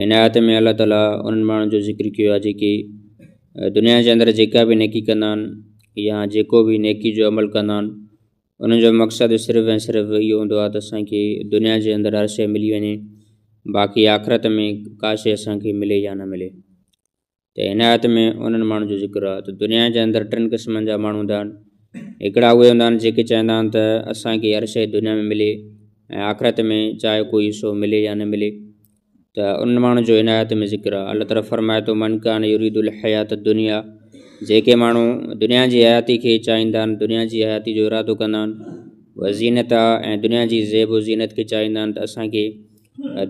هن آيت ۾ الله تعاليٰ انهن ماڻهن جو ذڪر ڪيو آهي جيڪي دنيا جي اندر جيڪا به نيڪي ڪندا آهن يا جيڪو به نيڪي جو عمل ڪندا آهن انهن جو مقصد صرف ۽ صرف اهو هوندو آهي ته اسانکي دنيا جي اندر هر شيء ملي وڃي، باقي آخرت ۾ ڪا شيء اسانکي ملي يا نه ملي. ته هن آيت ۾ انهن ماڻهن جو ذڪر آهي ته دنيا جي اندر ٽن قسمن جا ماڻهو هوندا آهن. هڪڙا اهي هوندا آهن جيڪي چوندا آهن ته اسان کي هر شيء دنيا ۾ ملي ۽ آخرت ۾ چاهي ڪوئي حصو ملي يا نه ملي، ته انهن ماڻهن جو هن آيت ۾ ذڪر آهي. الله تعاليٰ فرمائي ٿو من ڪان يريد الحيات الدنيا، جيڪي ماڻهو دنيا جي حياتي کي چاهيندا آهن، دنيا جي حياتي جو ارادو ڪندا آهن، وزينتها ۽ دنيا جي زيب و زينت کي چاهيندا آهن ته اسان کي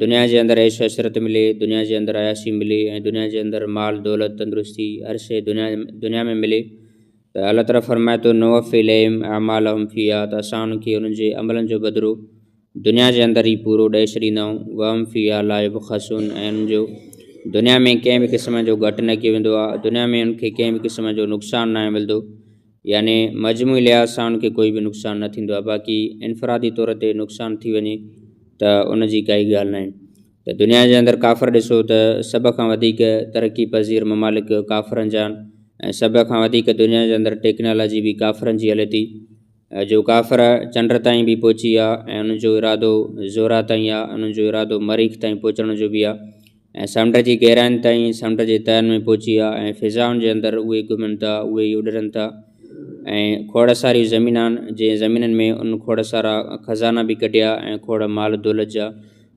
دنيا جي اندر عيش عشرت ملي، دنيا جي اندر عياشي ملي ۽ دنيا جي اندر مال دولت تندرستي هر شيء دنيا دنيا ۾ ملي، ته الله تعاليٰ فرمائي ٿو نوفي اليهم اعمالهم فيها، ته اسان انهن کي انهن جي عملن جو بدلو دنيا جي اندر ئي پورو ڏئي ڇڏيندا آهيون، وهم فيها لا يبخسون، ۽ انهن جو دنيا ۾ ڪنهن به قسم جو گهٽ نه ڪيو ويندو آهي، دنيا ۾ انهن کي ڪنهن به قسم جو نقصان ناهي ملندو، يعني مجموعي لحاظ سان ان کي ڪوئي به نقصان نه ٿيندو آهي، باقي انفرادي طور تي نقصان ٿي وڃي ته ان جي ڪائي ڳالهه ناهي. ته دنيا جي اندر ڪافر ڏسو ته سڀ کان وڌيڪ ترقي پذير ممالڪ ڪافرن جا آهن ۽ سڀ کان وڌيڪ دنيا جي اندر ٽيڪنالاجي به ڪافرن جي هلي ٿي، جو ڪافر چنڊ تائين به پهچي ويا ۽ انهن جو ارادو زهره تائين آهي، انهن جو ارادو مريخ تائين پهچڻ جو به آهي ۽ سمنڊ جي گهراين تائين سمنڊ جي تهن ۾ پهچي ويا ۽ فضائن جي اندر اهي گهمن ٿا، اهي ئي اڏرن ٿا ۽ کوڙ ساريون زمينان آهن جنهن زمينن ۾ انهن کوڙ سارا خزانا به ڪڍيا ۽ کوڙ مال دولت جا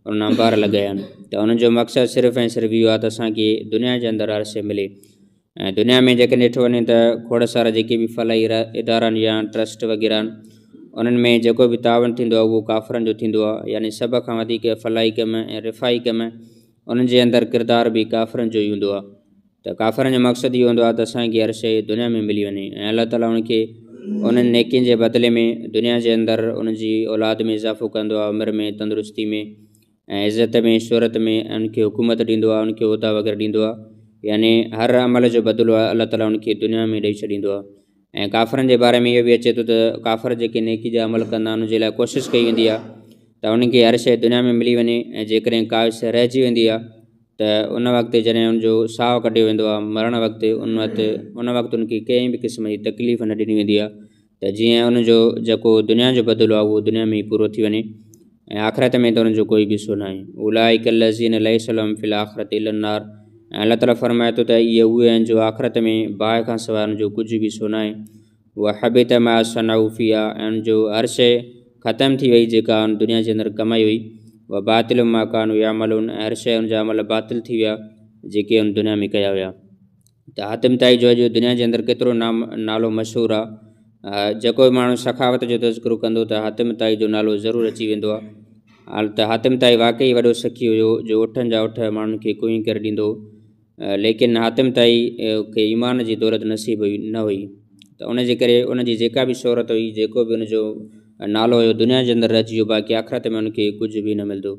انهن انبار لڳايا آهن، ته انهن جو مقصد صرف ۽ صرف اهو آهي ته اسان کي دنيا جي اندر هر شيء ملي. ۽ دنيا ۾ جيڪڏهن ڏٺو وڃي ته کوڙ سارا جيڪي به فلاحي ادارا آهن يا ٽرسٽ وغيره آهن انهن ۾ جيڪو به تعاون ٿيندو آهي اهو ڪافرن جو ٿيندو آهي، يعني سڀ کان وڌيڪ فلاحي ڪم ۽ رفاهي ڪم انهن جي اندر ڪردار به ڪافرن جو ئي هوندو آهي. ته ڪافرن جو مقصد اهو هوندو آهي ته اسان کي هر شيء دنيا ۾ ملي وڃي ۽ الله تعاليٰ انهن کي انهن نيڪين جي بدلي ۾ دنيا جي اندر انهن جي اولاد ۾ اضافو ڪندو آهي، عمر ۾، تندرستي ۾ ۽ عزت ۾ شهرت ۾ ان کي حڪومت ڏيندو آهي، ان کي عهدا وغيره ڏيندو آهي، يعني هر عمل جو بدلو الله تعاليٰ ان کي دنيا ۾ ڏئي ڇڏيندو آهي. ۽ ڪافرن جي باري ۾ اهو به اچي ٿو ته ڪافر جيڪي نيڪي جا عمل ڪندا آهن ان جي لاء ڪوشش ڪئي ويندي آهي ته انهن کي هر شيء دنيا ۾ ملي وڃي ۽ جيڪڏهن ڪا شيء رهجي ويندي آهي ته ان وقت جڏهن ان جو ساهه ڪڍيو ويندو آهي مرڻ وقت ان وقت ان وقت ان کي ڪنهن به قسم جي تڪليف نه ڏني ويندي آهي ته جيئن ان جو جيڪو دنيا جو بدلو آهي اهو دنيا ۾ ئي پورو ٿي وڃي ۽ آخرت ۾ ته ان جو ڪوئي به حصو ناهي. اولئک الذين ليس لهم في الاخرة الا النار، ۽ الله تعاليٰ فرمائي ٿو ته اهي اهي آهن جو آخرت ۾ باهه کان سواء ان جو ڪجهه به حصو ناهي. وحبط ما صنعوا فيها، ۽ ان جو هر شيء ختم ٿي وئي جيڪا ان دنيا جي اندر ڪمائي هئي. وباطل ما ڪانوا يعملون، ۽ هر شيء ان جا عمل باطل ٿي ويا جيڪي ان دنيا ۾ ڪيا ويا. ته حاتم طائي جو اڄ دنيا جي اندر ڪيترو نام نالو مشهور آ. جيڪو به ماڻهو سخاوت جو تذڪرو ڪندو ته حاتم طائي جو نالو ضرور اچي ويندو آ. ته حاتم طائي واقعي وڏو سخي هيو جو اٺن جا اٺ ماڻهن کي ڪوهين ڪري ڏيندو هو. ليڪن حاتم طائي کي ايمان جي دولت نصيب هئي نه هئي ته ان جي ڪري ان جي جيڪا به شهرت هئي جيڪو به ان جو نالو هيو دنيا جي اندر رهجي ويو باقي آخرت ۾ ان کي ڪجهه به نه ملندو.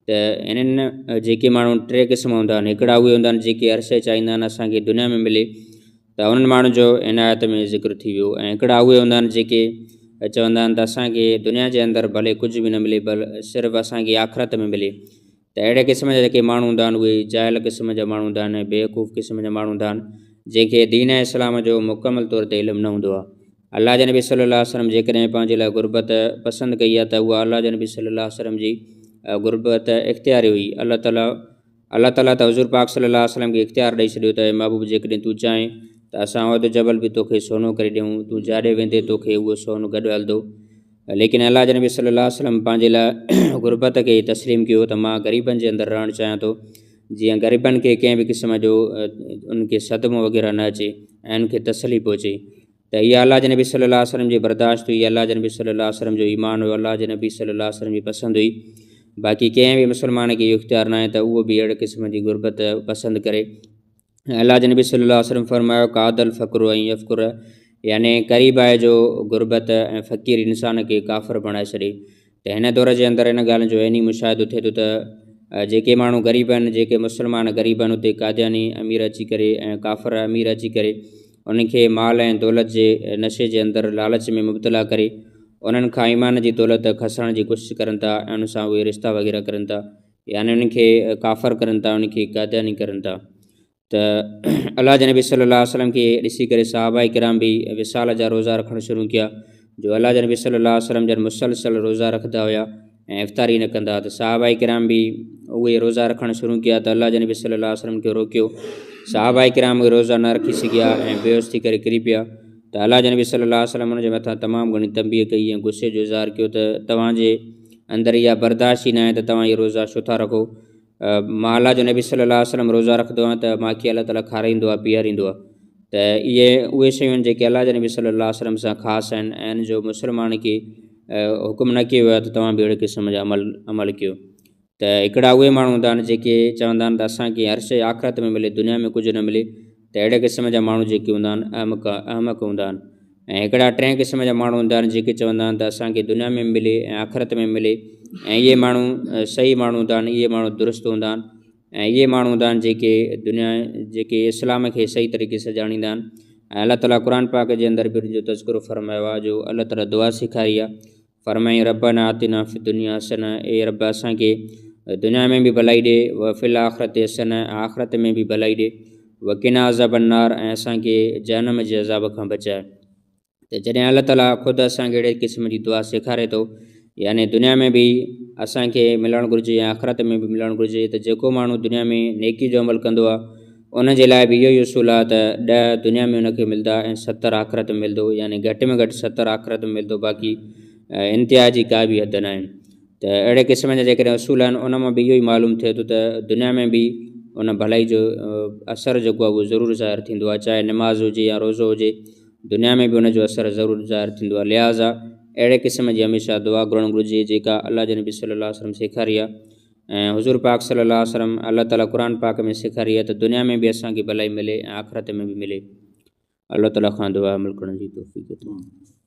ته انهن جيڪي ماڻهو ٽي قسم هوندا آهن، هڪڙا اهي هوندا آهن جيڪي هر شيء چاهيندا آهن اسان کي دنيا ۾ ملي ته انهن ماڻهن جو هن آيت ۾ ذڪر ٿي ويو، ۽ هڪڙا اهي هوندا آهن جيڪي چوندا آهن ته اسان کي دنيا جي اندر ڀلي ڪجهه به نه ملي بل صرف اسان کي آخرت ۾ ملي. ته اهڙي قسم جا جيڪي ماڻهو هوندا آهن اهي جاهل قسم جا ماڻهو هوندا آهن ۽ بيوقوف قسم جا ماڻهو هوندا آهن جنهن کي دين ۽ اسلام جو مڪمل طور تي علم نه هوندو آهي. الله جي نبي صلي الله عليه وسلم جيڪڏهن پنهنجي لاء غربت پسند ڪئي آهي ته اها الله جي نبي صلي الله عليه وسلم جي غربت اختياري هئي. الله تعالي الله تعالي ته حضور پاڪ صلي الله عليه وسلم کي اختيار ڏئي ڇڏيو ته اي محبوب جيڪڏهن تون چاهين ته اسان احد جبل به توکي سونو ڪري ڏيون، تون جاڏي ويندين توکي اهو سون گڏ هلندو. ليڪن الله جي نبي صلي الله عليه وسلم پنهنجي لاء غربت کي تسليم ڪيو ته مان غريبن جي اندر رهڻ چاهيان ٿو جيئن غريبن کي ڪنهن به قسم جو انهن کي صدمو وغيره نه اچي ۽ انهن کي تسلي پهچي. ته اها الله جي نبي صلي الله عليه وسلم جي برداشت هئي، الله جي نبي صلي الله عليه وسلم جو ايمان هيو، الله جي نبي صلي الله عليه وسلم جي پسند هئي. باقي ڪنهن به مسلمان کي اهو اختيار ناهي ته اهو به اهڙي قسم جي غربت پسند ڪري. ۽ الله جي نبي صلي الله عليه وسلم فرمايو ڪاد الفقر ان يفقر، يعني قريب آهي جو غربت ۽ فقير انسان کي ڪافر بڻائي ڇڏي. ته هن دور جي اندر ان ڳالهه جو عيني مشاهدو ٿئي ٿو ته جيڪي ماڻهو غريب آهن، جيڪي مسلمان غريب آهن، اتي قادياني امير اچي ڪري ۽ ڪافر امير اچي ڪري انهن کي مال ۽ دولت جي نشي جي اندر لالچ ۾ مبتلا ڪري انهن کان ايمان جي دولت کسڻ جي ڪوشش ڪرن ٿا ۽ ان سان اهي رشتا وغيره ڪرن ٿا. يعني انهن کي ڪافر ڪرن ٿا، انهن کي قادياني ڪرن ٿا. ته الله جي نبي صلي الله عليه وسلم کي ڏسي ڪري صحابه ڪرام به وصال جا روزا رکڻ شروع ڪيا، جو الله جي نبي صلي الله عليه وسلم جن مسلسل روزا رکندا هيا ۽ افطاري نه ڪندا، ته صحابه ڪرام به اهي روزا رکڻ شروع ڪيا ته الله جي نبي صلي الله عليه وسلم کي روڪيو. صحابه ڪرام اهي روزا نه رکي سگهيا ۽ بيهوش ٿي ڪري ڪري پيا، ته الله جي نبي صلي الله عليه وسلم ان جي مٿان تمام گهڻي تنبيهه ڪئي ۽ غصي جو اظهار ڪيو ته توهان جي اندر اها برداشت ئي ناهي ته توهان اهي روزا ڇو ٿا رکو؟ مان الله جو نبي صلي الله عليه وسلم روزا رکندو آهيان ته مان کي الله تعالي کارائيندو آهي پياريندو آهي. ته اهي اهي شيون آهن جيڪي الله جي نبي صلي الله عليه وسلم سان خاص آهن ۽ ان جو مسلمان کي حڪم نه ڪيو ويو آهي ته توهان به اهڙي قسم جا عمل عمل ڪيو. ته هڪڙا اهي ماڻهو هوندا آهن جيڪي چوندا آهن ته اسان کي هر شيء آخرت ۾ ملي، دنيا ۾ ڪجهه نه ملي، ته اهڙي قسم جا ماڻهو جيڪي هوندا آهن احمق احمق هوندا آهن. ۽ هڪڙا ٽئين قسم جا ماڻهو هوندا آهن جيڪي چوندا آهن ته اسان کي دنيا ۾ به ملي ۽ آخرت ۾ به ملي، ۽ اهي ماڻهو صحيح ماڻهو هوندا آهن، اهي ماڻهو درست هوندا آهن، ۽ اهي ماڻهو هوندا آهن جيڪي دنيا جيڪي اسلام کي صحيح طريقي سان ڄاڻيندا آهن. ۽ الله تعاليٰ قرآن پاڪ جي اندر به ان جو تذڪرو فرمايو آهي، جو الله تعاليٰ دعا سيکاري آهي، فرمائين ربنا آتنا في الدنيا حسنه، اي رب اسان کي دنيا ۾ به ڀلائي ڏي، وفي الاخرت حسنه، ۽ آخرت ۾ به ڀلائي ڏي، وقنا عذاب النار، ۽ اسان کي جهنم جي عذاب کان بچاء. ته جڏهن الله تعاليٰ خود اسان کي اهڙي قسم جي دعا سيکاري ٿو، يعني دنيا ۾ به اسان کي ملڻ گهرجي ۽ آخرت ۾ به ملڻ گهرجي، ته جيڪو ماڻهو دنيا ۾ نيڪي جو عمل ڪندو آهي ان جي لاء به اهو ئي اصول آهي ته 10 دنيا ۾ ان کي ملدا ۽ 70 آخرت ۾ ملدو، يعني گهٽ ۾ گهٽ 70 آخرت ۾ ملدو، باقي انتها جي ڪا به حد ناهي. ته اهڙي قسم جا جيڪڏهن اصول آهن ان مان به اهو ئي معلوم ٿئي ٿو ته دنيا ۾ به ان ڀلائي جو اثر جيڪو آهي اهو ضرور ظاهر ٿيندو آهي، چاهي نماز هجي يا روزو هجي، دنيا ۾ به ان جو اثر ضرور ظاهر ٿيندو آهي. لهٰذا اهڙي قسم جي هميشه دعا گهرڻ گهرجي جيڪا الله جي نبي صلي الله عليه وسلم سيکاري آهي، ۽ حضور پاڪ صلي الله عليه وسلم الله تعالي قرآن پاڪ ۾ سيکاري آهي ته دنيا ۾ به اسان کي ڀلائي ملي ۽ آخرت ۾ به ملي. الله تعالي کان دعا عمل ڪرڻ جي توفيق عطا فرمائي.